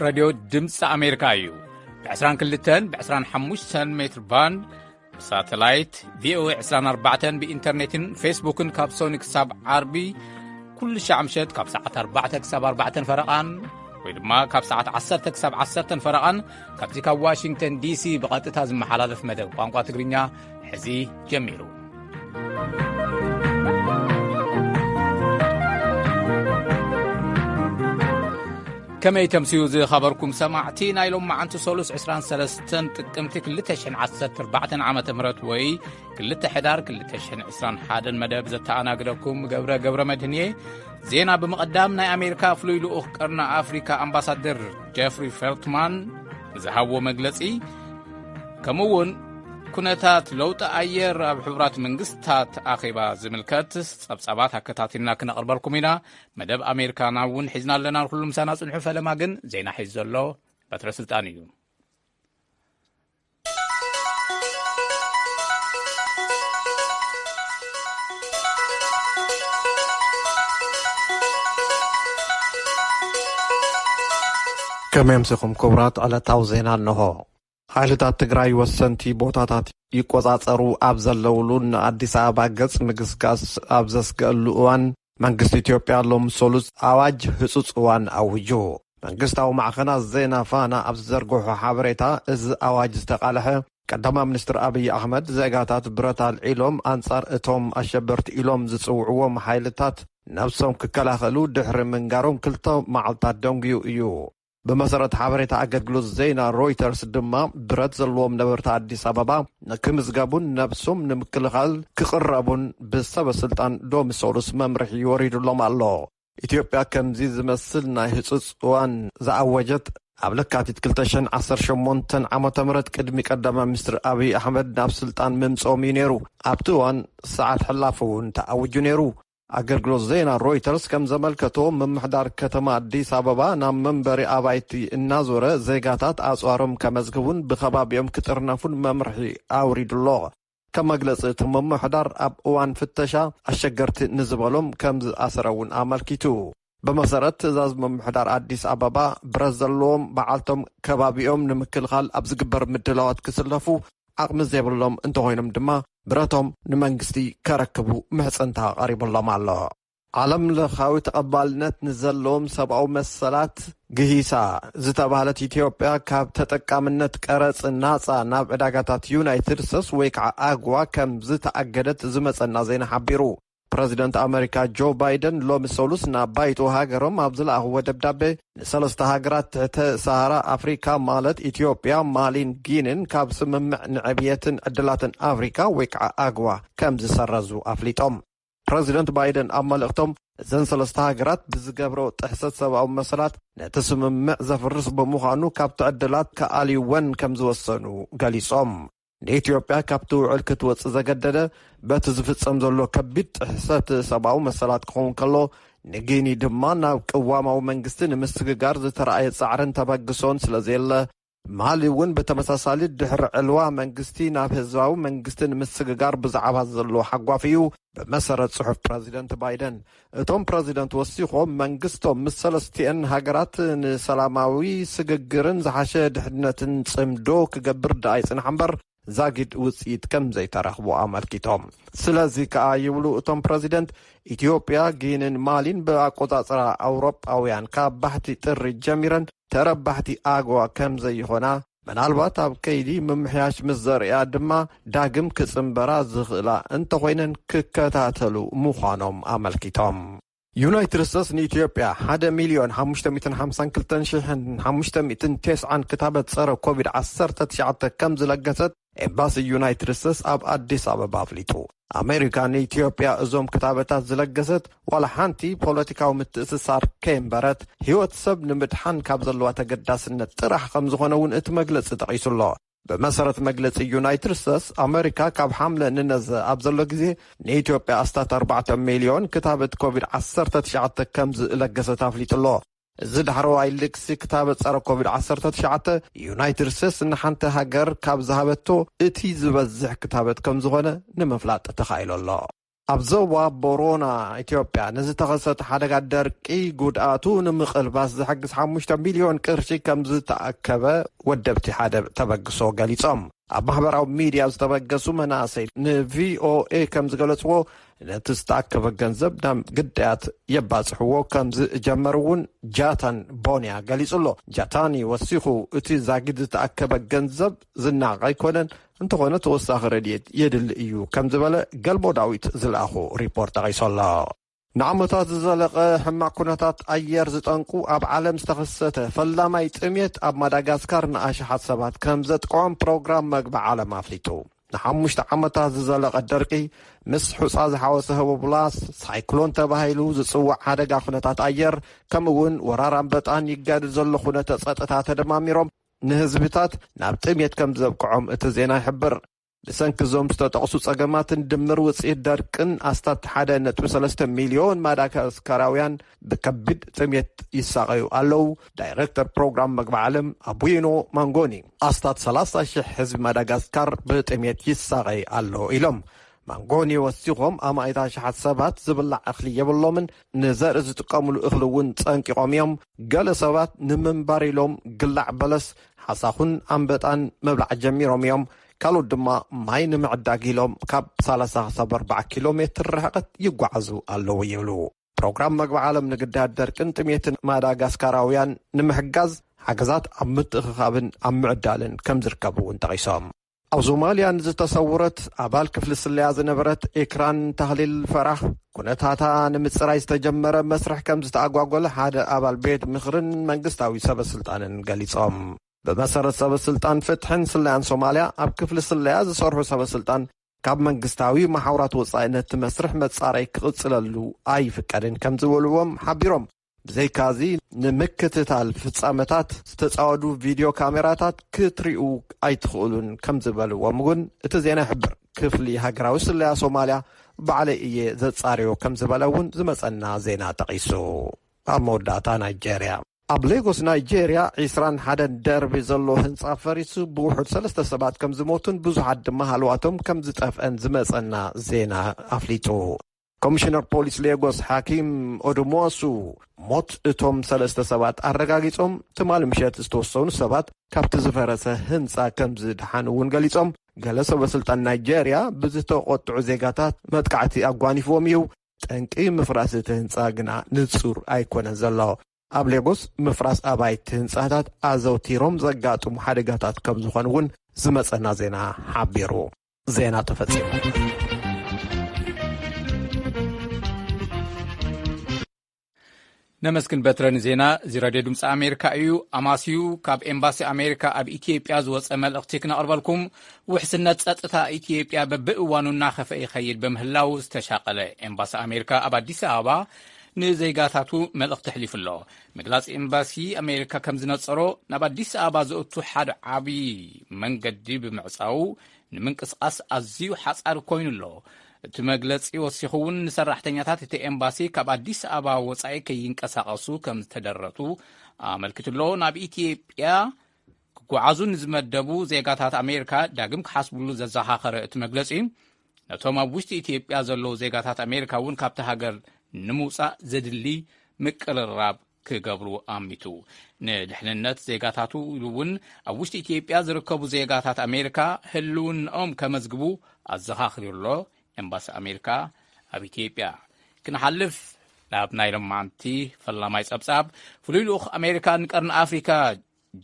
ሬድዮ ድምፂ ኣሜሪካ እዩ። ብ22 ብ25 ሜትር ባንድ ብሳተላይት ቪኦኤ 24 ብኢንተርኔትን ፌስቡክን ካብ ሶኒ ክሳብ ዓርቢ ኩሉ ሻዕ ምሸት ካብ ሰዓት ኣርባዕተ ክሳብ ኣርባዕተን ፈረቓን ወይ ድማ ካብ ሰዓት ዓሰርተ ክሳብ ዓሰርተን ፈረቓን ካብዚ ካብ ዋሽንግተን ዲሲ ብቐጥታ ዝመሓላለፍ መደብ ቋንቋ ትግርኛ ሕዚ ጀሚሩ። ከመይ ተምስዩ ዝኸበርኩም ሰማዕቲ ናይ ሎም መዓንቲ ሰሉስ ዕስራን ሰለስተን ጥቅምቲ ክልተ ሽሕን ዓሰርተ ኣርባዕተን ዓመተ ምህረት ወይ ክልተ ሕዳር ክልተ ሽሕን ዕስራን ሓደን መደብ ዘተኣናግደኩም ገብረ ገብረ መድህን እየ። ዜና ብምቕዳም ናይ ኣሜሪካ ፍሉይ ልኡኽ ቀርኒ ኣፍሪካ ኣምባሳደር ጀፍሪ ፌልትማን ዝሃብዎ መግለጺ ከምኡ እውን ኩነታት ለውጢ ኣየር ኣብ ሕቡራት መንግስታት ኣኼባ ዝምልከት ጸብጻባት ኣከታቲልና ክነቕርበልኩም ኢና። መደብ ኣሜሪካና እውን ሒዝና ኣለና። ንኩሉ ምሳና ጽንሑ። ፈለማ ግን ዜና ሒዙ ዘሎ በትረ ስልጣን እዩ። ከመይ ኣምሲኹም ክቡራት? ዕለታዊ ዜና እንሆ። ሓይልታት ትግራይ ወሰንቲ ቦታታት ይቆጻጸሩ ኣብ ዘለውሉን ንኣዲስ ኣበባ ገጽ ምግስጋስ ኣብ ዘስገእሉ እዋን መንግስቲ ኢትዮጵያ ሎም ሰሉስ ኣዋጅ ህጹጽ እዋን ኣዊጁ። መንግስታዊ ማዕኸናት ዜና ፋና ኣብ ዝዘርግሖ ሓበሬታ፣ እዚ ኣዋጅ ዝተቓልሐ ቀዳማይ ሚኒስትር ኣብይ ኣሕመድ ዜጋታት ብረት ኣልዒሎም ኣንጻር እቶም ኣሸበርቲ ኢሎም ዝጽውዕዎም ሓይልታት ነብሶም ክከላኸሉ ድሕሪ ምንጋሮም ክልተ መዓልታት ደንጉዩ እዩ። ብመሰረት ሓበሬታ ኣገልግሎት ዜና ሮይተርስ ድማ፣ ብረት ዘለዎም ነበርቲ ኣዲስ ኣበባ ንክምዝገቡን ነብሶም ንምክልኻል ክቕረቡን ብሰበ ስልጣን ዶሚሶሉስ መምርሒ ወሪዱሎም ኣሎ። ኢትዮጵያ ከምዚ ዝመስል ናይ ህጹጽ እዋን ዝኣወጀት ኣብ ለካቲት ክልተ ሽሕን ዓሰርተ ሸሞንተን ዓመተ ምህረት ቅድሚ ቀዳማይ ሚኒስትር ኣብይ ኣሕመድ ናብ ስልጣን ምምጽኦም እዩ ነይሩ። ኣብቲ እዋን ሰዓት ሕላፍ እውን ተኣዊጁ ነይሩ። ኣገልግሎት ዜና ሮይተርስ ከም ዘመልከቶ፣ ምምሕዳር ከተማ ኣዲስ ኣበባ ናብ መንበሪ ኣባይቲ እናዞረ ዜጋታት ኣጽዋሮም ከመዝግቡን ብከባቢኦም ክጥርነፉን መምርሒ ኣውሪዱ ኣሎ። ከም መግለጺ እቲ ምምሕዳር፣ ኣብ እዋን ፍተሻ ኣሸገርቲ ንዝበሎም ከም ዝኣሰረ እውን ኣመልኪቱ። ብመሰረት ትእዛዝ ምምሕዳር ኣዲስ ኣበባ፣ ብረት ዘለዎም በዓልቶም ከባቢኦም ንምክልኻል ኣብ ዝግበር ምድላዋት ክስለፉ፣ ዓቕሚ ዘይብሎም እንተኾይኖም ድማ ብረቶም ንመንግስቲ ከረክቡ ምሕጽንታ ቀሪቡሎም ኣሎ። ዓለም ለኻዊ ተቐባልነት ንዘለዎም ሰብኣዊ መሰላት ግሂሳ ዝተባህለት ኢትዮጵያ፣ ካብ ተጠቃምነት ቀረጽ ናጻ ናብ ዕዳጋታት ዩናይትድ ስቴትስ ወይ ከዓ ኣግዋ ከም ዝተኣገደት ዝመጸና ዜና ሓቢሩ። ፕረዚደንት ኣመሪካ ጆ ባይደን ሎሚ ሰሉስ ናብ ባይቶ ሃገሮም ኣብ ዝለኣኽዎ ደብዳቤ፣ ንሰለስተ ሃገራት ትሕተ ሰሃራ ኣፍሪካ ማለት ኢትዮጵያ፣ ማሊን ጊንን ካብ ስምምዕ ንዕብየትን ዕድላትን ኣፍሪካ ወይ ከዓ ኣግዋ ከም ዝሰረዙ ኣፍሊጦም። ፕረዚደንት ባይደን ኣብ መልእኽቶም፣ እዘን ሰለስተ ሃገራት ብዝገብሮ ጥሕሰት ሰብኣዊ መሰላት ነቲ ስምምዕ ዘፍርስ ብምዃኑ ካብቲ ዕድላት ክኣልይወን ከም ዝወሰኑ ገሊጾም። ንኢትዮጵያ ካብቲ ውዕል ክትወጽእ ዘገደደ በቲ ዝፍጸም ዘሎ ከቢድ ጥሕሰት ሰብኣዊ መሰላት ክኸውን ከሎ፣ ንጊኒ ድማ ናብ ቅዋማዊ መንግስቲ ንምስግጋር ዝተረኣየ ጻዕርን ተበግሶን ስለ ዘየለ፣ ማሊ እውን ብተመሳሳሊ ድሕሪ ዕልዋ መንግስቲ ናብ ህዝባዊ መንግስቲ ንምስግጋር ብዛዕባ ዘሎ ሓጓፍ እዩ፣ ብመሰረት ጽሑፍ ፕረዚደንት ባይደን። እቶም ፕረዚደንት ወሲኾም፣ መንግስቶም ምስ ሰለስቲአን ሃገራት ንሰላማዊ ስግግርን ዝሓሸ ድሕነትን ጽምዶ ክገብር ደኣ ይጽንሕ እምበር፣ ዛጊድ ውጽኢት ከም ዘይተረኽቦ ኣመልኪቶም። ስለዚ ከኣ ይብሉ እቶም ፕረዚደንት፣ ኢትዮጵያ፣ ጊንን ማሊን ብኣቆጻጽራ ኣውሮጳውያን ካብ ባሕቲ ጥሪ ጀሚረን ተረባሕቲ ኣግዋ ከም ዘይኾና፣ ምናልባት ኣብ ከይዲ ምምሕያሽ ምስ ዘርእያ ድማ ዳግም ክጽንበራ ዝኽእላ እንተኾይነን ክከታተሉ ምዃኖም ኣመልኪቶም። ዩናይትድ ስቴትስ ንኢትዮጵያ ሓደ ሚልዮን ሓሙሽተ ሚእትን ሓምሳን ክልተን ሽሕን ሓሙሽተ ሚእትን ተስዓን ክታበት ጸረ ኮቪድ ዓሰርተ ትሽዓተ ከም ዝለገሰት ኤምባሲ ዩናይትድ ስቴትስ ኣብ ኣዲስ ኣበባ ኣፍሊጡ። ኣሜሪካ ንኢትዮጵያ እዞም ክታበታት ዝለገሰት ዋላ ሓንቲ ፖለቲካዊ ምትእስሳር ከየንበረት፣ ህይወት ሰብ ንምድሓን ካብ ዘለዋ ተገዳስነት ጥራሕ ከም ዝኾነ እውን እቲ መግለጺ ጠቒሱ ኣሎ። ብመሰረት መግለጺ ዩናይትድ ስቴትስ፣ ኣመሪካ ካብ ሓምለ ንነዘ ኣብ ዘሎ ግዜ ንኢትዮጵያ ኣስታት ኣርባዕተ ሚልዮን ክታበት ኮቪድ ዓሰርተ ትሽዓተ ከም ዝለገሰት ኣፍሊጡ ኣሎ። እዚ ዳሕረዋይ ልግሲ ክታበት ጸረ ኮቪድ ዓሰርተ ትሽዓተ፣ ዩናይትድ ስቴትስ ንሓንቲ ሃገር ካብ ዝሃበቶ እቲ ዝበዝሕ ክታበት ከም ዝኾነ ንምፍላጥ ተኻኢሉ ኣሎ። ኣብ ዞባ ቦሮና ኢትዮጵያ ንዝተኸሰተ ሓደጋ ደርቂ ጉድኣቱ ንምቕልባስ ዝሕግዝ ሓሙሽተ ሚልዮን ቅርሺ ከም ዝተኣከበ ወደብቲ ሓደ ተበግሶ ገሊጾም። ኣብ ማሕበራዊ ሚድያ ዝተበገሱ መናእሰይ ንቪኦኤ ከም ዝገለጽዎ፣ ነቲ ዝተኣከበ ገንዘብ ናብ ግዳያት የባጽሕዎ ከም ዝጀመሩ እውን ጃታን ቦንያ ገሊጹ ኣሎ። ጃታኒ ወሲኹ፣ እቲ ዛጊድ ዝተኣከበ ገንዘብ ዝናቕ ኣይኮነን፣ እንተኾነ ተወሳኺ ረድኤት የድሊ እዩ ከም ዝበለ ገልሞ ዳዊት ዝለኣኹ ሪፖርት ጠቒሱ ኣሎ። ንዓመታት ዝዘለቐ ሕማቕ ኩነታት ኣየር ዝጠንቁ ኣብ ዓለም ዝተኸሰተ ፈላማይ ጥሜት ኣብ ማዳጋስካር ንኣሽሓት ሰባት ከም ዘጥቅዖም ፕሮግራም መግቢ ዓለም ኣፍሊጡ። ንሓሙሽተ ዓመታት ዝዘለቐ ደርቂ ምስ ሑጻ ዝሓወሰ ህቦብላ ሳይክሎን ተባሂሉ ዝጽዋዕ ሓደጋ ኩነታት ኣየር፣ ከምኡ እውን ወራር ኣንበጣን ይጋደድ ዘሎ ኩነተ ጸጥታ ተደማሚሮም ንህዝብታት ናብ ጥሜት ከም ዘብቅዖም እቲ ዜና ይሕብር። ብሰንኪ እዞም ዝተጠቕሱ ጸገማትን ድምር ውጽኢት ደርቅን ኣስታት ሓደ ነጥቢ ሰለስተ ሚልዮን ማዳጋስካራውያን ብከቢድ ጥሜት ይሳቐዩ ኣለዉ። ዳይሬክተር ፕሮግራም መግቢ ዓለም ኣቡይኖ ማንጎኒ ኣስታት ሰላሳ ሽሕ ህዝቢ ማዳጋስካር ብጥሜት ይሳቐይ ኣሎ ኢሎም። ማንጎኒ ወሲኾም ኣማኢት ኣሽሓት ሰባት ዝብላዕ እኽሊ የብሎምን፣ ንዘርኢ ዝጥቀምሉ እኽሊ እውን ጸንቂቖም እዮም። ገለ ሰባት ንምንባር ኢሎም ግላዕ በለስ፣ ሓሳኹን ኣንበጣን ምብላዕ ጀሚሮም እዮም። ካልኦት ድማ ማይ ንምዕዳግ ኢሎም ካብ ሰላሳ ክሳብ ኣርባዓ ኪሎ ሜትር ርሕቀት ይጓዓዙ ኣለዉ ይብሉ። ፕሮግራም መግቢ ዓለም ንግዳያት ደርቅን ጥሜትን ማዳጋስካራውያን ንምሕጋዝ ሓገዛት ኣብ ምትእኽኻብን ኣብ ምዕዳልን ከም ዝርከቡ እውን ጠቒሶም። ኣብ ሶማልያ ንዝተሰውረት ኣባል ክፍሊ ስለያ ዝነበረት ኤክራን ታህሊል ፈራህ ኩነታታ ንምጽራይ ዝተጀመረ መስርሕ ከም ዝተኣጓጎለ ሓደ ኣባል ቤት ምኽርን መንግስታዊ ሰበ ስልጣንን ገሊጾም። ብመሰረት ሰበ ስልጣን ፍትሕን ስለያን ሶማልያ፣ ኣብ ክፍሊ ስለያ ዝሰርሑ ሰበ ስልጣን ካብ መንግስታዊ መሓውራት ወጻኢ ነቲ መስርሕ መጻረይ ክቕጽለሉ ኣይፍቀድን ከም ዝበልዎም ሓቢሮም። ብዘይካዚ ንምክትታል ፍጻመታት ዝተጻወዱ ቪድዮ ካሜራታት ክትሪኡ ኣይትኽእሉን ከም ዝበልዎም እውን እቲ ዜና ይሕብር። ክፍሊ ሃገራዊ ስለያ ሶማልያ ባዕለይ እየ ዘጻርዮ ከም ዝበለ እውን ዝመጸና ዜና ጠቒሱ። ኣብ መወዳእታ ናይጄርያ። ኣብ ሌጎስ ናይጄርያ ዒስራን ሓደን ደርቢ ዘሎ ህንጻ ፈሪሱ ብውሑድ ሰለስተ ሰባት ከም ዝሞቱን ብዙሓት ድማ ሃለዋቶም ከም ዝጠፍአን ዝመጸና ዜና ኣፍሊጡ። ኮሚሽነር ፖሊስ ሌጎስ ሓኪም ኦዱሞሱ ሞት እቶም ሰለስተ ሰባት ኣረጋጊጾም፣ ትማሊ ምሸት ዝተወሰኑ ሰባት ካብቲ ዝፈረሰ ህንጻ ከም ዝደሓኑ እውን ገሊጾም። ገለ ሰበ ስልጣን ናይጄርያ ብዝተቖጥዑ ዜጋታት መጥቃዕቲ ኣጓኒፍዎም እዩ። ጠንቂ ምፍራስ እቲ ህንጻ ግና ንጹር ኣይኮነን ዘሎ። ኣብ ሌጎስ ምፍራስ ኣባይቲ ህንጻታት ኣዘውቲሮም ዘጋጥሙ ሓደጋታት ከም ዝኾኑ እውን ዝመጸና ዜና ሓቢሩ። ዜና ተፈጺሙ። ነመስግን በትረ ንዜና። እዚ ራድዮ ድምፂ ኣሜሪካ እዩ። ኣማስዩ ካብ ኤምባሲ ኣሜሪካ ኣብ ኢትዮጵያ ዝወፀ መልእኽቲ ክነቕርበልኩም። ውሕስነት ጸጥታ ኢትዮጵያ በብእዋኑ እናኸፈ ይኸይድ በምህላው ዝተሻቐለ ኤምባሲ ኣሜሪካ ኣብ ኣዲስ ኣበባ ንዜጋታቱ መልእኽቲ ኣሕሊፉ ኣሎ። ምግላጽ ኤምባሲ ኣሜሪካ ከም ዝነጸሮ፣ ናብ ኣዲስ ኣበባ ዘእቱ ሓደ ዓቢ መንገዲ ብምዕጻው ንምንቅስቓስ ኣዝዩ ሓጻሪ ኮይኑ ኣሎ። እቲ መግለጺ ወሲኹ እውን ንሰራሕተኛታት እቲ ኤምባሲ ካብ ኣዲስ ኣበባ ወጻኢ ከይንቀሳቐሱ ከም ዝተደረቱ ኣመልኪቱ ኣሎ። ናብ ኢትዮጵያ ክጓዓዙ ንዝመደቡ ዜጋታት ኣሜሪካ ዳግም ክሓስብሉ ዘዘኻኸረ እቲ መግለጺ፣ ነቶም ኣብ ውሽጢ ኢትዮጵያ ዘለዉ ዜጋታት ኣሜሪካ እውን ካብቲ ሃገር ንምውጻእ ዘድሊ ምቅርራብ ክገብሩ ኣሚቱ። ንድሕንነት ዜጋታቱ ኢሉ እውን ኣብ ውሽጢ ኢትዮጵያ ዝርከቡ ዜጋታት ኣሜሪካ ህልውናኦም ከመዝግቡ ኣዘኻኺሩ ኣሎ። ኤምባሲ ኣሜሪካ ኣብ ኢትዮጵያ። ክንሓልፍ ናብ ናይ ሎማዓንቲ ፈላማይ ጸብጻብ፣ ፍሉይ ልኡኽ ኣሜሪካ ንቀርኒ ኣፍሪካ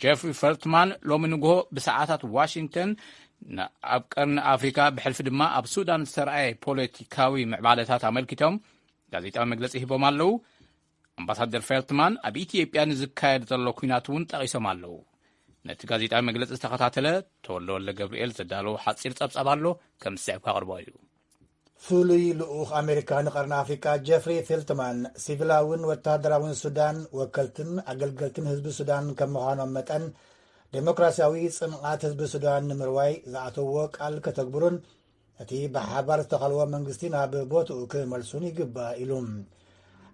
ጀፍሪ ፈልትማን ሎሚ ንግሆ ብሰዓታት ዋሽንግተን ን-፣ ኣብ ቀርኒ ኣፍሪካ ብሕልፊ ድማ ኣብ ሱዳን ዝተረኣየ ፖለቲካዊ ምዕባለታት ኣመልኪቶም ጋዜጣዊ መግለጺ ሂቦም ኣለዉ። ኣምባሳደር ፌልትማን ኣብ ኢትዮጵያ ንዝካየድ ዘሎ ኲናት እውን ጠቒሶም ኣለዉ። ነቲ ጋዜጣዊ መግለጺ ዝተኸታተለ ተወልደ ወልደ ገብርኤል ዘዳለዎ ሓጺር ጸብጻብ ኣሎ፣ ከም ዝስዕብ ከቕርቦ እዩ። ፍሉይ ልኡኽ ኣሜሪካ ንቀርኒ ኣፍሪቃ ጀፍሪ ፌልትማን፣ ሲቪላውን ወተሃደራውን ሱዳን ወከልትን ኣገልገልትን ህዝቢ ሱዳን ከም ምዃኖም መጠን፣ ዴሞክራሲያዊ ጽምኣት ህዝቢ ሱዳን ንምርዋይ ዝኣተውዎ ቃል ከተግብሩን፣ እቲ ብሓባር ዝተኸልዎ መንግስቲ ናብ ቦትኡ ክመልሱን ይግባእ ኢሉ።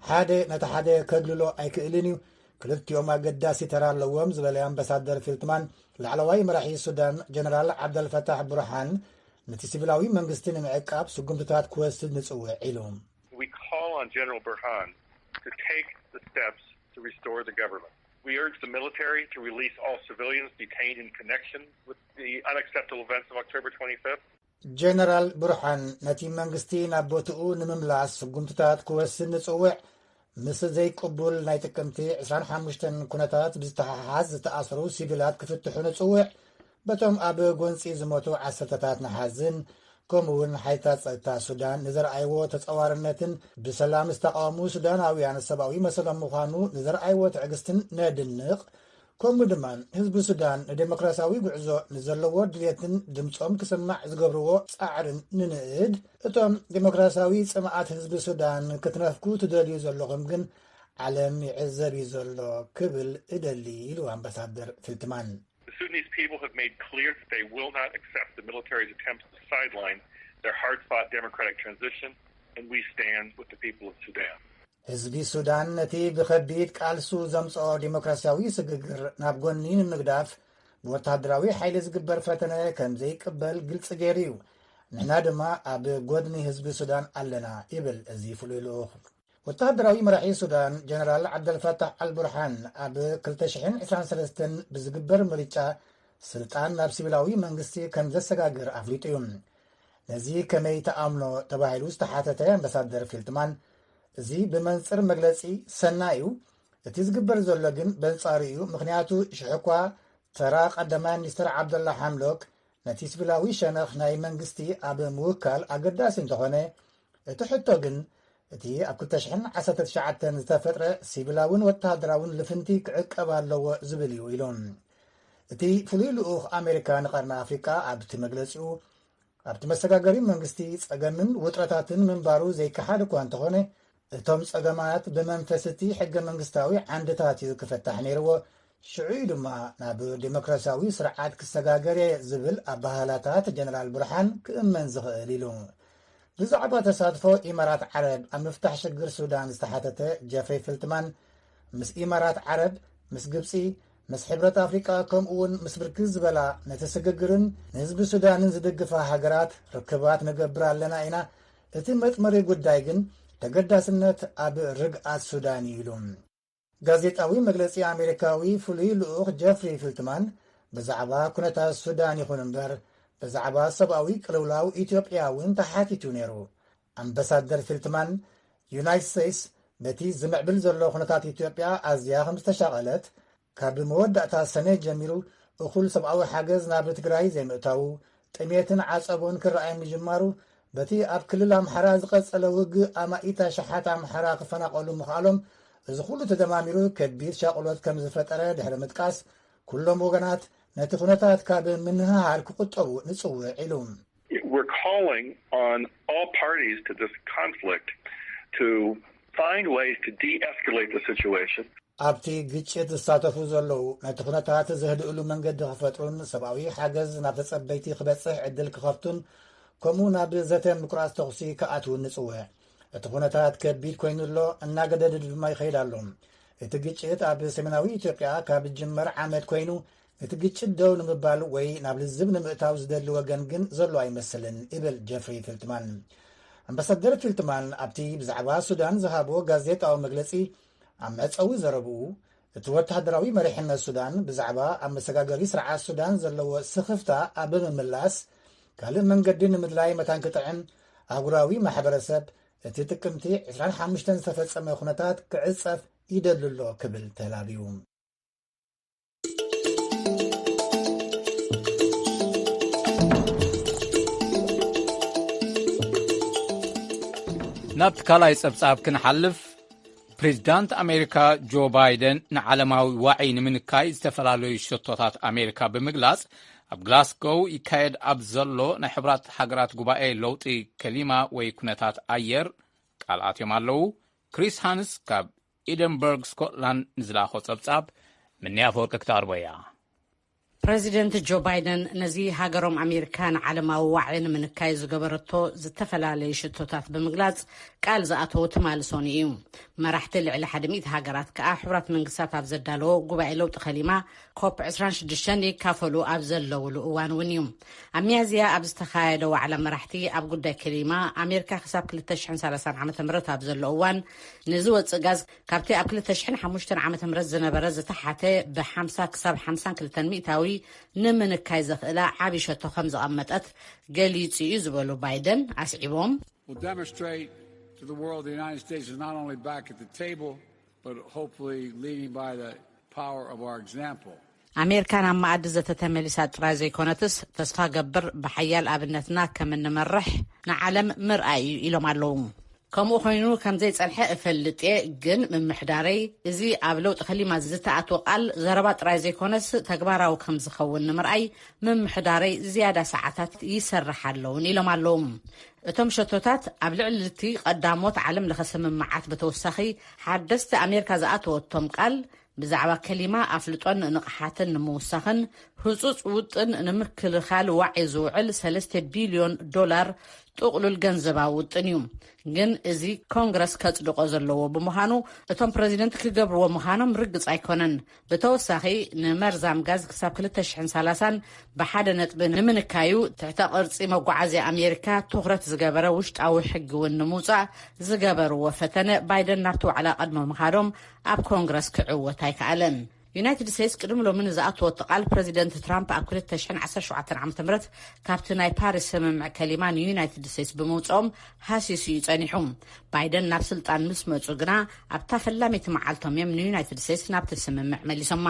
ሓደ ነቲ ሓደ ከግልሎ ኣይክእልን እዩ። ክልቲኦም ኣገዳሲ ተራ ኣለዎም ዝበለ ኣምባሳደር ፊልትማን፣ ላዕለዋይ መራሒ ሱዳን ጀነራል ዓብደልፈታሕ ቡርሃን ነቲ ሲቪላዊ መንግስቲ ንምዕቃብ ስጉምትታት ክወስድ ንጽውዕ ኢሉ። We call on General Burhan to take the steps to restore the government. We urge the military to release all civilians detained in connection with the unacceptable events of October twenty-fifth. ጀነራል ብርሃን ነቲ መንግስቲ ናብ ቦትኡ ንምምላስ ስጉምትታት ክወስድ ንጽውዕ። ምስ ዘይቅቡል ናይ ጥቅምቲ ዕስራን ሓሙሽተን ኩነታት ብዝተሓሓዝ ዝተኣስሩ ሲቪላት ክፍትሑ ንጽውዕ። በቶም ኣብ ጎንጺ ዝሞቱ ዓሰርተታት ንሓዝን። ከምኡ እውን ሓይልታት ጸጥታ ሱዳን ንዘርኣይዎ ተጸዋርነትን ብሰላም ዝተቃወሙ ሱዳናውያን ሰብኣዊ መሰሎም ምዃኑ ንዘርኣይዎ ትዕግስትን ነድንቕ። ከምኡ ድማ ህዝቢ ሱዳን ንዴሞክራሲያዊ ጉዕዞ ንዘለዎ ድልየትን ድምፆም ክስማዕ ዝገብርዎ ፃዕርን ንንእድ። እቶም ዴሞክራሲያዊ ፅምኣት ህዝቢ ሱዳን ክትነፍኩ ትደልዩ ዘለኹም ግን ዓለም ይዕዘብ እዩ ዘሎ ክብል እደሊ ኢሉ ኣምባሳደር ፊልትማን። The Sudanese people have made clear that they will not accept the military's attempts to sideline their hard-fought democratic transition, and we stand with the people of Sudan. ህዝቢ ሱዳን ነቲ ብኸቢድ ቃልሱ ዘምጽኦ ዲሞክራሲያዊ ስግግር ናብ ጎኒ ንምግዳፍ ብወተሃደራዊ ሓይሊ ዝግበር ፈተነ ከም ዘይቅበል ግልጺ ገይሩ እዩ። ንሕና ድማ ኣብ ጎድኒ ህዝቢ ሱዳን ኣለና ይብል እዚ ፍሉይ ልኡኽ። ወተሃደራዊ መራሒ ሱዳን ጀነራል ዓብደልፈታሕ ኣልቡርሃን ኣብ ክልተ ሽሕን ዕስራን ሰለስተን ብዝግበር ምርጫ ስልጣን ናብ ሲቪላዊ መንግስቲ ከም ዘሰጋግር ኣፍሊጡ እዩ። ነዚ ከመይ ተኣምኖ ተባሂሉ ዝተሓተተ ኣምባሳደር ፊልትማን፣ እዚ ብመንጽር መግለጺ ሰናይ እዩ፣ እቲ ዝግበር ዘሎ ግን በንጻሩ እዩ፣ ምኽንያቱ ሽሕ እኳ ተራ ቀዳማይ ሚኒስትር ዓብደላ ሓምዶክ ነቲ ሲቪላዊ ሸነኽ ናይ መንግስቲ ኣብ ምውካል ኣገዳሲ እንተኾነ፣ እቲ ሕቶ ግን እቲ ኣብ ክልተ ሽሕን ዓሰርተ ትሽዓተን ዝተፈጥረ ሲቪላውን ወተሃደራውን ልፍንቲ ክዕቀብ ኣለዎ ዝብል እዩ ኢሎም። እቲ ፍሉይ ልኡኽ ኣሜሪካ ንቐርኒ ኣፍሪቃ ኣብቲ መግለጺኡ፣ ኣብቲ መሰጋገሪ መንግስቲ ጸገምን ውጥረታትን ምንባሩ ዘይከሓድ እኳ እንተኾነ፣ እቶም ጸገማት ብመንፈስ እቲ ሕገ መንግስታዊ ዓንድታት እዩ ክፈታሕ ነይርዎ፣ ሽዑ እዩ ድማ ናብ ዴሞክራሲያዊ ስርዓት ክሰጋገር እየ ዝብል ኣበሃህላታት ጀነራል ብርሃን ክእመን ዝኽእል ኢሉ። ብዛዕባ ተሳትፎ ኢማራት ዓረብ ኣብ ምፍታሕ ሽግር ሱዳን ዝተሓተተ ጀፍሪ ፊልትማን፣ ምስ ኢማራት ዓረብ፣ ምስ ግብጺ፣ ምስ ሕብረት ኣፍሪቃ ከምኡ እውን ምስ ብርክት ዝበላ ነቲ ስግግርን ንህዝቢ ሱዳንን ዝድግፋ ሃገራት ርክባት ንገብር ኣለና ኢና፣ እቲ መጥመሪ ጉዳይ ግን ተገዳስነት ኣብ ርግኣት ሱዳን እዩ ኢሉ። ጋዜጣዊ መግለጺ ኣሜሪካዊ ፍሉይ ልኡኽ ጀፍሪ ፊልትማን ብዛዕባ ኩነታት ሱዳን ይኹን እምበር ብዛዕባ ሰብኣዊ ቅልውላው ኢትዮጵያ እውን ተሓቲቱ ነይሩ። ኣምባሳደር ፊልትማን፣ ዩናይትድ ስቴትስ በቲ ዝምዕብል ዘሎ ኩነታት ኢትዮጵያ ኣዝያ ከም ዝተሻቐለት፣ ካብ መወዳእታ ሰነ ጀሚሩ እኹል ሰብኣዊ ሓገዝ ናብ ትግራይ ዘይምእታዉ፣ ጥሜትን ዓጸቦን ክረኣይ ምጅማሩ፣ በቲ ኣብ ክልል ኣምሓራ ዝቐጸለ ውግእ ኣማኢት ኣሽሓት ኣምሓራ ክፈናቐሉ ምኽኣሎም፣ እዚ ኩሉ ተደማሚሩ ከቢድ ሻቕሎት ከም ዝፈጠረ ድሕሪ ምጥቃስ፣ ኩሎም ወገናት ነቲ ኩነታት ካብ ምንህሃር ክቁጠቡ ንጽውዕ ኢሉ። We're calling on all parties to this conflict to find ways to de-escalate the situation. ኣብቲ ግጭት ዝሳተፉ ዘለዉ ነቲ ኩነታት ዘህድእሉ መንገዲ ክፈጥሩን ሰብኣዊ ሓገዝ ናብ ተጸበይቲ ክበጽሕ ዕድል ክኸፍቱን ከምኡ ናብ ዘተ ምቁራጽ ተኹሲ ክኣትውን ንጽውዕ። እቲ ኩነታት ከቢድ ኮይኑ ኣሎ፣ እናገደደ ድማ ይኸይድ ኣሎ። እቲ ግጭት ኣብ ሰሜናዊ ኢትዮጵያ ካብ ዝጅመር ዓመት ኮይኑ እቲ ግጭት ደው ንምባል ወይ ናብ ልዝብ ንምእታው ዝደሊ ወገን ግን ዘሎ ኣይመስልን ይብል ጀፍሪ ፊልትማን። ኣምባሳደር ፊልትማን ኣብቲ ብዛዕባ ሱዳን ዝሃቦ ጋዜጣዊ መግለጺ ኣብ መዕጸዊ ዘረብኡ፣ እቲ ወተሃደራዊ መሪሕነት ሱዳን ብዛዕባ ኣብ መሰጋገሪ ስርዓት ሱዳን ዘለዎ ስኽፍታ ኣብ ምምላስ ካልእ መንገዲ ንምድላይ መታን ክጥዕም ኣህጉራዊ ማሕበረሰብ እቲ ጥቅምቲ ዕስራን ሓሙሽተን ዝተፈጸመ ኩነታት ክዕጸፍ ይደሊ ኣሎ ክብል ተላብዩ። ናብቲ ካልኣይ ጸብጻብ ክንሓልፍ፣ ፕሬዚዳንት ኣሜሪካ ጆ ባይደን ንዓለማዊ ዋዒ ንምንካይ ዝተፈላለዩ ሸቶታት ኣሜሪካ ብምግላጽ፣ ኣብ ግላስጎው ይካየድ ኣብ ዘሎ ናይ ሕቡራት ሃገራት ጉባኤ ለውጢ ከሊማ ወይ ኩነታት ኣየር ቃል ኣትዮም ኣለዉ። ክሪስ ሃንስ ካብ ኤደንበርግ ስኮትላንድ ንዝላኾ ጸብጻብ ምንያ ኣፈወርቂ ክተቕርቦ እያ። ፕረዚደንት ጆ ባይደን ነዚ ሃገሮም ኣሜሪካ ንዓለማዊ ዋዒ ንምንካይ ዝገበረቶ ዝተፈላለዩ ሽቶታት ብምግላጽ ቃል ዝኣተወ ትማሊ ሰኑይ እዩ። መራሕቲ ልዕሊ ሓደ ሚእቲ ሃገራት ከኣ ሕቡራት መንግስታት ኣብ ዘዳለዎ ጉባኤ ለውጢ ከሊማ ኮፕ ዕስራን ሽዱሽተን ይካፈሉ ኣብ ዘለውሉ እዋን እውን እዩ። ኣብ ሚያዝያ ኣብ ዝተኻየደ ዋዕላ መራሕቲ ኣብ ጉዳይ ከሊማ ኣሜሪካ ክሳብ ክልተ ሽሕን ሰላሳን ዓመተ ምህረት ኣብ ዘሎ እዋን ንዝወጽእ ጋዝ ካብቲ ኣብ ክልተ ሽሕን ሓሙሽተን ዓመተ ምህረት ዝነበረ ዝተሓተ ብ ሓምሳ ክሳብ ሓምሳን ክልተን ሚእታዊ ንምንካይ ዘኽእላ ዓቢ ሸቶ ከም ዘቐመጠት ገሊጹ እዩ ዝበሉ ባይደን ኣስዒቦም፣ Will demonstrate to the world the United States is not only back at the table, but hopefully leading by the power of our example. ኣሜሪካ ናብ መኣዲ ዘተ ተመሊሳ ጥራይ ዘይኮነትስ፣ ተስፋ ገብር ብሓያል ኣብነትና ከም እንመርሕ ንዓለም ምርኣይ እዩ ኢሎም ኣለዉ። ከምኡ ኮይኑ ከም ዘይጸንሐ እፈልጥ እየ፣ ግን ምምሕዳረይ እዚ ኣብ ለውጢ ከሊማ ዝተኣትወ ቃል ዘረባ ጥራይ ዘይኮነስ ተግባራዊ ከም ዝኸውን ንምርኣይ ምምሕዳረይ ዝያዳ ሰዓታት ይሰርሕ ኣለውን ኢሎም ኣለዉ። እቶም ሸቶታት ኣብ ልዕሊ እቲ ቀዳሞት ዓለም ለኸ ስምምዓት ብተወሳኺ ሓደስቲ ኣሜሪካ ዝኣተወቶም ቃል ብዛዕባ ከሊማ ኣፍልጦን ንቕሓትን ንምውሳኽን ህጹጽ ውጥን ንምክልኻል ዋዒ ዝውዕል ሰለስተ ቢልዮን ዶላር ጥቕሉል ገንዘባዊ ውጥን እዩ። ግን እዚ ኮንግረስ ከጽድቆ ዘለዎ ብምዃኑ እቶም ፕረዚደንት ክገብርዎ ምዃኖም ርግጽ ኣይኮነን። ብተወሳኺ ንመርዛም ጋዝ ክሳብ ክልተ ሽሕን ሰላሳን ብሓደ ነጥቢ ንምንካዩ ትሕተ ቅርጺ መጓዓዝያ ኣሜሪካ ትኹረት ዝገበረ ውሽጣዊ ሕጊ እውን ንምውጻእ ዝገበርዎ ፈተነ ባይደን ናብቲ ዋዕላ ቀድሚ ምኻዶም ኣብ ኮንግረስ ክዕወት ኣይከኣለን። ዩናይትድ ስቴትስ ቅድሚ ሎሚ ንዝኣተወቶ ቃል ፕረዚደንት ትራምፕ ኣብ ክልተ ሽሕን ዓሰርተ ሸውዓተን ዓመተ ምህረት ካብቲ ናይ ፓሪስ ስምምዕ ከሊማ ንዩናይትድ ስቴትስ ብምውፅኦም ሃሲሱ እዩ ጸኒሑ። ባይደን ናብ ስልጣን ምስ መጹ ግና ኣብታ ፈላመይቲ መዓልቶም እዮም ንዩናይትድ ስቴትስ ናብቲ ስምምዕ መሊሶማ።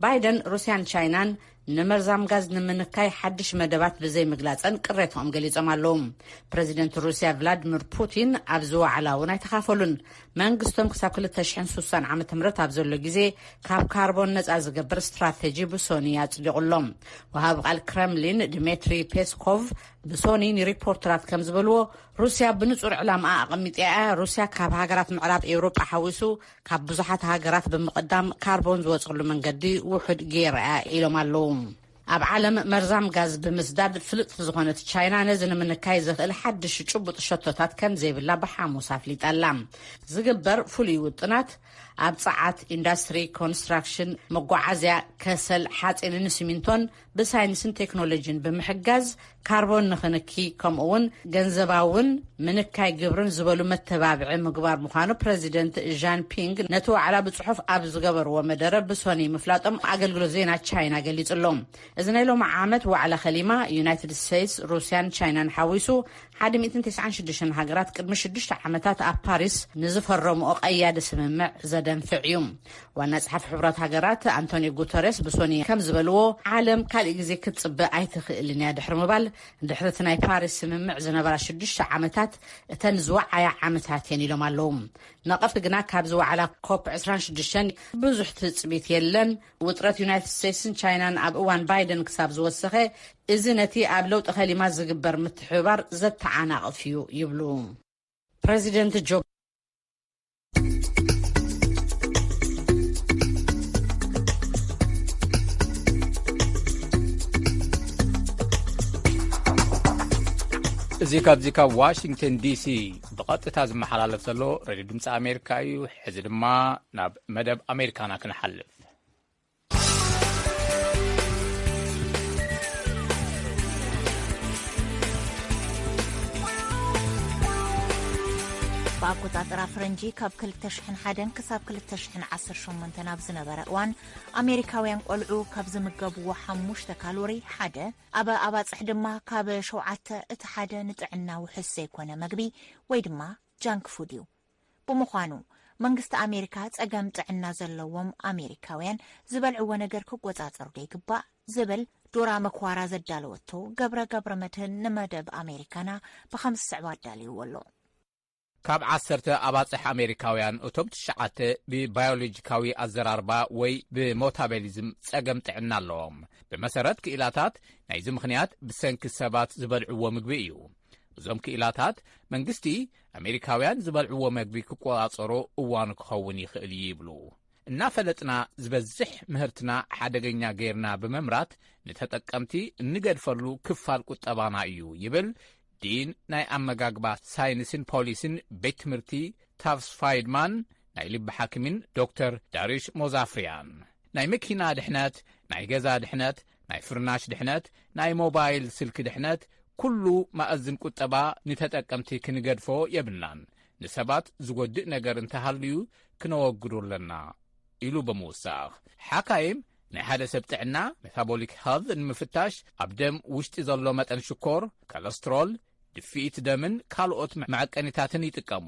ባይደን ሩስያን ቻይናን ንመርዛም ጋዝ ንምንካይ ሓድሽ መደባት ብዘይ ምግላጸን ቅሬታኦም ገሊጾም ኣለዉ። ፕረዚደንት ሩስያ ቭላድሚር ፑቲን ኣብዚ ዋዕላ እውን ኣይተኻፈሉን። መንግስቶም ክሳብ ክልተ ሽሕን ስሳን ዓመተ ምህረት ኣብ ዘሎ ግዜ ካብ ካርቦን ነጻ ዝገብር ስትራተጂ ብሶኒ ኣጽዲቑሎም። ወሃቢ ቃል ክረምሊን ድሜትሪ ፔስኮቭ ብሶኒ ንሪፖርተራት ከም ዝበልዎ፣ ሩስያ ብንጹር ዕላማኣ ኣቐሚጣ እያ። ሩስያ ካብ ሃገራት ምዕራብ ኤውሮጳ ሓዊሱ ካብ ብዙሓት ሃገራት ብምቕዳም ካርቦን ዝወጽሉ መንገዲ ውሑድ ገይራ እያ ኢሎም ኣለዉ። ኣብ ዓለም መርዛም ጋዝ ብምስዳድ ፍልጥቲ ዝኾነት ቻይና ነዚ ንምንካይ ዘኽእል ሓድሽ ጭቡጥ ሸቶታት ከም ዘይብላ ብሓሙስ ኣፍሊጣ ኣላ። ዝግበር ፍሉይ ውጥናት ኣብ ጸዓት፣ ኢንዳስትሪ፣ ኮንስትራክሽን፣ መጓዓዝያ፣ ከሰል፣ ሓጺንን ሲሚንቶን ብሳይንስን ቴክኖሎጂን ብምሕጋዝ ካርቦን ንኽንኪ ከምኡ እውን ገንዘባውን ምንካይ ግብርን ዝበሉ መተባብዒ ምግባር ምዃኑ ፕረዚደንት ዣን ፒንግ ነቲ ዋዕላ ብጽሑፍ ኣብ ዝገበርዎ መደረ ብሶኒ ምፍላጦም ኣገልግሎት ዜና ቻይና ገሊጹ ኣሎ። እዚ ናይ ሎሚ ዓመት ዋዕላ ከሊማ ዩናይትድ ስቴትስ፣ ሩስያን ቻይናን ሓዊሱ ሓደ ሚእትን ተስዓን ሽዱሽተን ሃገራት ቅድሚ ሽዱሽተ ዓመታት ኣብ ፓሪስ ንዝፈረምኦ ቀያዲ ስምምዕ ዘደንፍዕ እዩ። ዋና ጸሓፊ ሕቡራት ሃገራት ኣንቶኒዮ ጉተሬስ ብሶኒ ከም ዝበልዎ፣ ዓለም ካልእ ግዜ ክትጽበ ኣይትኽእልን እያ ድሕሪ ምባል፣ ድሕሪ እቲ ናይ ፓሪስ ስምምዕ ዝነበራ ሽዱሽተ ዓመታት እተን ዝወዓያ ዓመታት እየን ኢሎም ኣለዉ። ነቐፍቲ ግና ካብዚ ዋዕላ ኮፕ ዕስራን ሽዱሽተን ብዙሕ ትጽቢት የለን። ውጥረት ዩናይትድ ስቴትስን ቻይናን ኣብ እዋን ባይደን ክሳብ ዝወሰኸ፣ እዚ ነቲ ኣብ ለውጢ ከሊማ ዝግበር ምትሕብባር ዘተዓናቕፍ እዩ ይብሉ። ፕረዚደንት ጆ እዚ ካብዚ ካብ ዋሽንግተን ዲሲ ብቐጥታ ዝመሓላለፍ ዘሎ ሬድዮ ድምፂ ኣሜሪካ እዩ። ሕዚ ድማ ናብ መደብ ኣሜሪካና ክንሓልፍ። ብኣቆጻጽራ ፈረንጂ ካብ ክልተ ሽሕን ሓደን ክሳብ ክልተ ሽሕን ዓሰርተ ሸሞንተን ኣብ ዝነበረ እዋን፣ ኣሜሪካውያን ቆልዑ ካብ ዝምገብዎ ሓሙሽተ ካሎሪ ሓደ፣ ኣብ ኣባጽሕ ድማ ካብ ሸውዓተ እቲ ሓደ ንጥዕና ውሑስ ዘይኮነ መግቢ ወይ ድማ ጃንክ ፉድ እዩ። ብምዃኑ፣ መንግስቲ ኣሜሪካ ጸገም ጥዕና ዘለዎም ኣሜሪካውያን ዝበልዕዎ ነገር ክቆጻጸሩ ዶ ይግባእ ዝብል ዶራ መክዋራ ዘዳለወቶ ገብረ ገብረ መድህን ንመደብ ኣሜሪካና ብኸም ዝስዕብ ኣዳልይዎ ኣሎ። ካብ ዓሰርተ ኣባጽሕ ኣሜሪካውያን እቶም ትሽዓተ ብባዮሎጂካዊ ኣዘራርባ ወይ ብሞታቤሊዝም ጸገም ጥዕና ኣለዎም። ብመሰረት ክኢላታት ናይዚ ምኽንያት ብሰንኪ ሰባት ዝበልዕዎ ምግቢ እዩ። እዞም ክኢላታት መንግስቲ ኣሜሪካውያን ዝበልዕዎ መግቢ ክቆጻጸሮ እዋኑ ክኸውን ይኽእል እዩ ይብሉ። እናፈለጥና ዝበዝሕ ምህርትና ሓደገኛ ጌርና ብምምራት ንተጠቀምቲ እንገድፈሉ ክፋል ቁጠባና እዩ ይብል ዲን ናይ ኣመጋግባ ሳይንስን ፖሊሲን ቤት ትምህርቲ ታፍስ ፋይድማን ናይ ልቢ ሓኪምን ዶክተር ዳሪሽ ሞዛፍሪያን። ናይ መኪና ድሕነት፣ ናይ ገዛ ድሕነት፣ ናይ ፍርናሽ ድሕነት፣ ናይ ሞባይል ስልኪ ድሕነት፣ ኩሉ ማእዝን ቁጠባ ንተጠቀምቲ ክንገድፎ የብልናን። ንሰባት ዝጎድእ ነገር እንተሃልዩ ክነወግዶ ኣለና ኢሉ ብምውሳኽ። ሓካይም ናይ ሓደ ሰብ ጥዕና ሜታቦሊክ ሄልት ንምፍታሽ ኣብ ደም ውሽጢ ዘሎ መጠን ሽኮር፣ ኮለስትሮል፣ ድፍኢት ደምን ካልኦት መዐቀኒታትን ይጥቀሙ።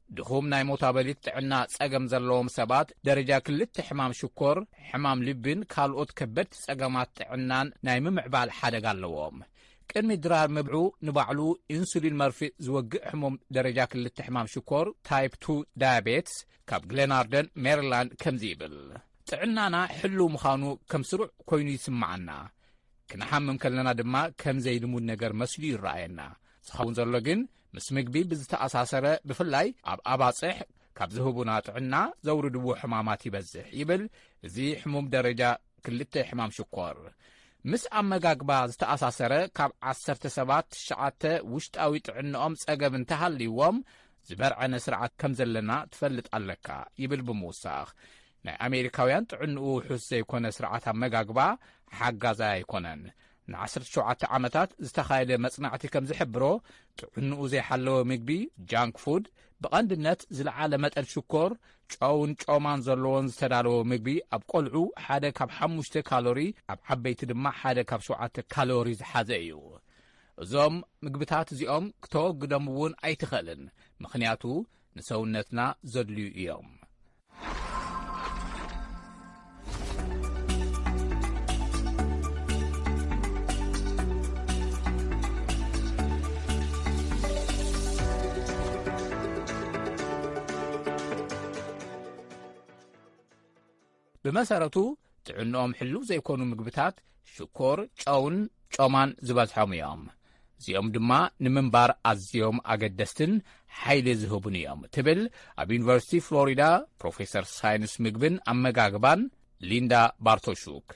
ድኹም ናይ ሞታበሊት ጥዕና ጸገም ዘለዎም ሰባት ደረጃ ክልተ ሕማም ሽኮር፣ ሕማም ልብን ካልኦት ከበድቲ ጸገማት ጥዕናን ናይ ምምዕባል ሓደጋ ኣለዎም። ቅድሚ ድራር ምብዕዑ ንባዕሉ ኢንሱሊን መርፍእ ዝወግእ ሕሙም ደረጃ ክልተ ሕማም ሽኮር ታይፕ ቱ ዳያቤትስ ካብ ግሌናርደን ሜሪላንድ ከምዚ ይብል። ጥዕናና ሕልው ምዃኑ ከም ስሩዕ ኮይኑ ይስምዓና። ክንሓምም ከለና ድማ ከም ዘይልሙድ ነገር መስሉ ይረኣየና። ዝኸውን ዘሎ ግን ምስ ምግቢ ብዝተኣሳሰረ፣ ብፍላይ ኣብ ኣባጽሕ ካብ ዝህቡና ጥዕና ዘውርድዎ ሕማማት ይበዝሕ ይብል እዚ ሕሙም ደረጃ ክልተ ሕማም ሽኮር። ምስ ኣመጋግባ ዝተኣሳሰረ ካብ ዓሰርተ ሰባት ትሽዓተ ውሽጣዊ ጥዕንኦም ጸገም እንተሃልይዎም ዝበርዐነ ስርዓት ከም ዘለና ትፈልጥ ኣለካ ይብል ብምውሳኽ። ናይ ኣሜሪካውያን ጥዕንኡ ውሑስ ዘይኮነ ስርዓት ኣመጋግባ ሓጋዛይ ኣይኮነን። ን ዓሰርተ ሸውዓተ ዓመታት ዝተኻየደ መጽናዕቲ ከም ዝሕብሮ፣ ጥዕንኡ ዘይሓለወ ምግቢ፣ ጃንክ ፉድ፣ ብቐንድነት ዝለዓለ መጠን ሽኮር፣ ጨውን ጮማን ዘለዎን ዝተዳለወ ምግቢ ኣብ ቆልዑ ሓደ ካብ ሓሙሽተ ካሎሪ፣ ኣብ ዓበይቲ ድማ ሓደ ካብ ሸውዓተ ካሎሪ ዝሓዘ እዩ። እዞም ምግብታት እዚኦም ክተወግዶም እውን ኣይትኽእልን፣ ምኽንያቱ ንሰውነትና ዘድልዩ እዮም። ብመሰረቱ ጥዕንኦም ሕሉው ዘይኮኑ ምግብታት ሽኮር፣ ጨውን ጮማን ዝበዝሖም እዮም። እዚኦም ድማ ንምንባር ኣዝዮም ኣገደስትን ሓይሊ ዝህቡን እዮም ትብል ኣብ ዩኒቨርሲቲ ፍሎሪዳ ፕሮፌሰር ሳይንስ ምግብን ኣመጋግባን ሊንዳ ባርቶሹክ።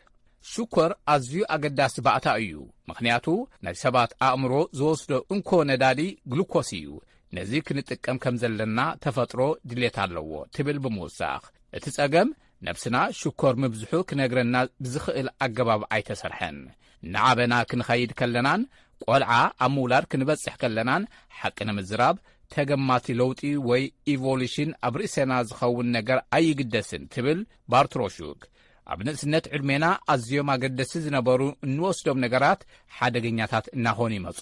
ሽኮር ኣዝዩ ኣገዳሲ ባእታ እዩ፣ ምኽንያቱ ናይ ሰባት ኣእምሮ ዝወስዶ እንኮ ነዳዲ ግሉኮስ እዩ። ነዚ ክንጥቀም ከም ዘለና ተፈጥሮ ድሌት ኣለዎ ትብል ብምውሳኽ፣ እቲ ጸገም ነብስና ሽኮር ምብዝሑ ክነግረና ብዝኽእል ኣገባብ ኣይተሰርሐን። እናዓበና ክንኸይድ ከለናን ቆልዓ ኣብ ምውላድ ክንበጽሕ ከለናን፣ ሓቂ ንምዝራብ፣ ተገማቲ ለውጢ ወይ ኢቮሉሽን ኣብ ርእሰና ዝኸውን ነገር ኣይግደስን ትብል ባርትሮሹክ። ኣብ ንእስነት ዕድሜና ኣዝዮም ኣገደስቲ ዝነበሩ እንወስዶም ነገራት ሓደገኛታት እናኾኑ ይመጹ።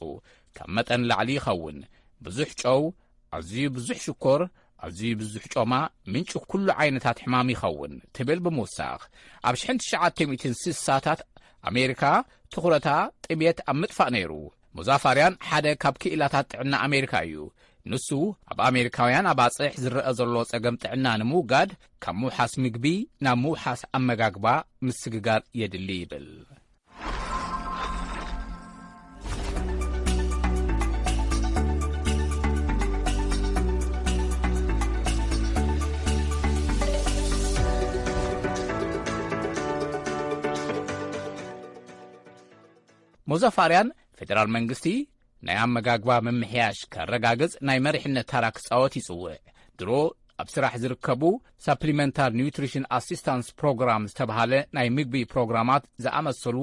ካብ መጠን ላዕሊ ይኸውን። ብዙሕ ጨው፣ ኣዝዩ ብዙሕ ሽኮር፣ ኣዝዩ ብዙሕ ጮማ ምንጪ ኩሉ ዓይነታት ሕማም ይኸውን ትብል ብምውሳኽ፣ ኣብ ሽሕን ትሽዓተ ሚእትን ስሳታት ኣሜሪካ ትኹረታ ጥሜት ኣብ ምጥፋእ ነይሩ። ሙዛፋርያን ሓደ ካብ ክኢላታት ጥዕና ኣሜሪካ እዩ። ንሱ ኣብ ኣሜሪካውያን ኣባጽሕ ዝረአ ዘሎ ጸገም ጥዕና ንምውጋድ ካብ ምውሓስ ምግቢ ናብ ምውሓስ ኣመጋግባ ምስግጋር የድሊ ይብል። ሞዛፋርያን ፌደራል መንግስቲ ናይ ኣመጋግባ ምምሕያሽ ከረጋግጽ ናይ መሪሕነት ታራ ክጻወት ይጽውዕ። ድሮ ኣብ ስራሕ ዝርከቡ ሳፕሊመንታል ኒውትሪሽን ኣሲስታንስ ፕሮግራም ዝተብሃለ ናይ ምግቢ ፕሮግራማት ዝኣመሰሉ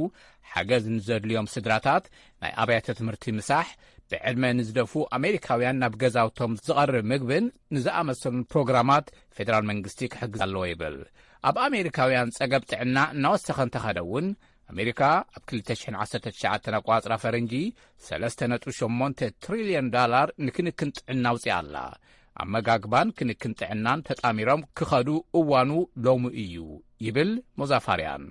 ሓገዝ ንዘድልዮም ስድራታት፣ ናይ ኣብያተ ትምህርቲ ምሳሕ፣ ብዕድመ ንዝደፉ ኣሜሪካውያን ናብ ገዛውቶም ዝቐርብ ምግብን ንዝኣመሰሉን ፕሮግራማት ፌደራል መንግስቲ ክሕግዝ ኣለዎ ይብል። ኣብ ኣሜሪካውያን ጸገብ ጥዕና እናወሰኸ እንተኸደ እውን፣ ኣሜሪካ ኣብ ክልተ ሽሕን ዓሰርተ ትሽዓተን ኣቋጽራ ፈረንጂ ሰለስተ ነጥቢ ሸሞንተ ትሪልዮን ዳላር ንክንክን ጥዕና ኣውጺኣ ኣላ። ኣመጋግባን ክንክን ጥዕናን ተጣሚሮም ክኸዱ እዋኑ ሎሚ እዩ ይብል ሞዛፋርያን።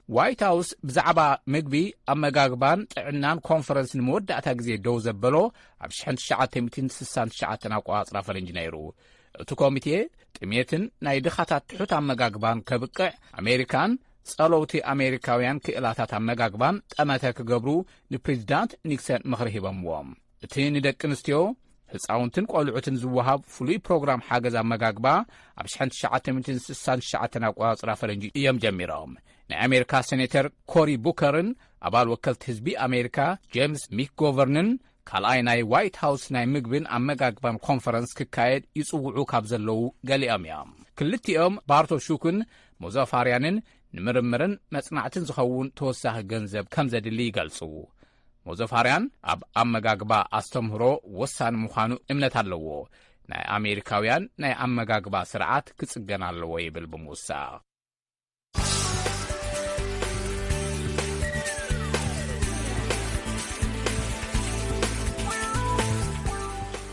ዋይት ሃውስ ብዛዕባ ምግቢ፣ ኣመጋግባን ጥዕናን ኮንፈረንስ ንመወዳእታ ግዜ ደው ዘበሎ ኣብ ሽሕን ትሽዓተ ሚእትን ስሳን ትሽዓተን ኣቋጽራ ፈረንጂ ነይሩ። እቲ ኮሚቴ ጥሜትን ናይ ድኻታት ትሑት ኣመጋግባን ከብቅዕ፣ ኣሜሪካን ጸለውቲ ኣሜሪካውያን ክእላታት ኣመጋግባን ጠመተ ክገብሩ ንፕሬዚዳንት ኒክሰን ምኽሪ ሂቦምዎም። እቲ ንደቂ ኣንስትዮ፣ ህፃውንትን ቆልዑትን ዝወሃብ ፍሉይ ፕሮግራም ሓገዝ ኣመጋግባ ኣብ ሽሕን ትሽዓተ ሚእትን ስሳን ትሽዓተን ኣቆፃፅራ ፈረንጂ እዮም ጀሚሮም። ናይ ኣሜሪካ ሴኔተር ኮሪ ቡከርን ኣባል ወከልቲ ህዝቢ ኣሜሪካ ጄምስ ሚክጎቨርንን ካልኣይ ናይ ዋይት ሃውስ ናይ ምግብን ኣመጋግባን ኮንፈረንስ ክካየድ ይጽውዑ ካብ ዘለዉ ገሊኦም እዮም። ክልቲኦም ባርቶ ሹክን ሞዛፋርያንን ንምርምርን መጽናዕትን ዝኸውን ተወሳኺ ገንዘብ ከም ዘድሊ ይገልጹ። ሞዛፋርያን ኣብ ኣመጋግባ ኣስተምህሮ ወሳኒ ምዃኑ እምነት ኣለዎ። ናይ ኣሜሪካውያን ናይ ኣመጋግባ ስርዓት ክጽገን ኣለዎ ይብል ብምውሳኽ።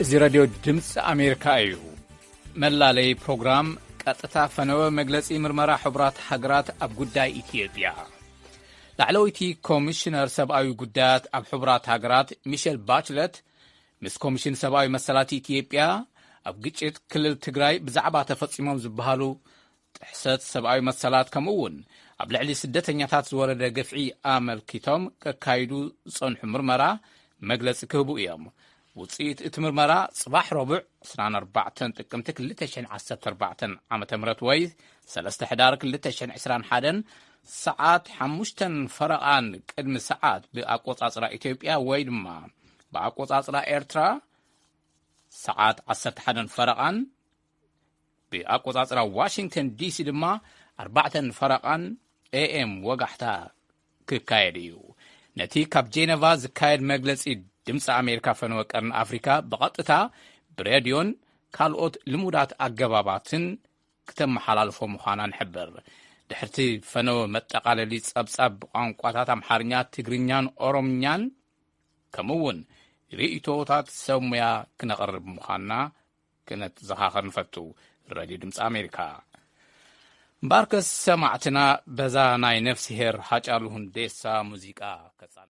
እዚ ሬድዮ ድምፂ ኣሜሪካ እዩ። መላለይ ፕሮግራም ቀጥታ ፈነወ መግለፂ ምርመራ ሕቡራት ሃገራት ኣብ ጉዳይ ኢትዮጵያ። ላዕለወይቲ ኮሚሽነር ሰብኣዊ ጉዳያት ኣብ ሕቡራት ሃገራት ሚሸል ባችለት ምስ ኮሚሽን ሰብኣዊ መሰላት ኢትዮጵያ ኣብ ግጭት ክልል ትግራይ ብዛዕባ ተፈፂሞም ዝበሃሉ ጥሕሰት ሰብኣዊ መሰላት ከምኡ እውን ኣብ ልዕሊ ስደተኛታት ዝወረደ ግፍዒ ኣመልኪቶም ከካይዱ ዝፀንሑ ምርመራ መግለፂ ክህቡ እዮም። ውፅኢት እቲ ምርመራ ፅባሕ ረቡዕ ዕስራን ኣርባዕተን ጥቅምቲ ክልተ ሽሕን ዓሰርተ ኣርባዕተን ዓመተ ምህረት ወይ ሰለስተ ሕዳር ክልተ ሽሕን ዕስራን ሓደን ሰዓት ሓሙሽተን ፈረቓን ቅድሚ ሰዓት ብኣቆፃፅራ ኢትዮጵያ ወይ ድማ ብኣቆፃፅራ ኤርትራ ሰዓት ዓሰርተ ሓደን ፈረቓን ብኣቆጻጽራ ዋሽንግተን ዲሲ ድማ ኣርባዕተን ፈረቓን ኤኤም ወጋሕታ ክካየድ እዩ። ነቲ ካብ ጄነቫ ዝካየድ መግለጺ ድምፂ ኣሜሪካ ፈነወ ቀርኒ ኣፍሪካ ብቐጥታ ብሬድዮን ካልኦት ልሙዳት ኣገባባትን ክተመሓላልፎ ምዃና ንሕብር። ድሕርቲ ፈነወ መጠቓለሊ ጸብጻብ ብቋንቋታት ኣምሓርኛ፣ ትግርኛን ኦሮምኛን ከምኡ እውን ርእይቶታት ሰብ ሙያ ክነቕርብ ምዃንና ክነዘኻኸር ንፈቱ። ሬድዮ ድምፂ ኣሜሪካ። እምበኣርከስ ሰማዕትና በዛ ናይ ነፍስሄር ሃጫሉ ሁንዴሳ ሙዚቃ ከጻል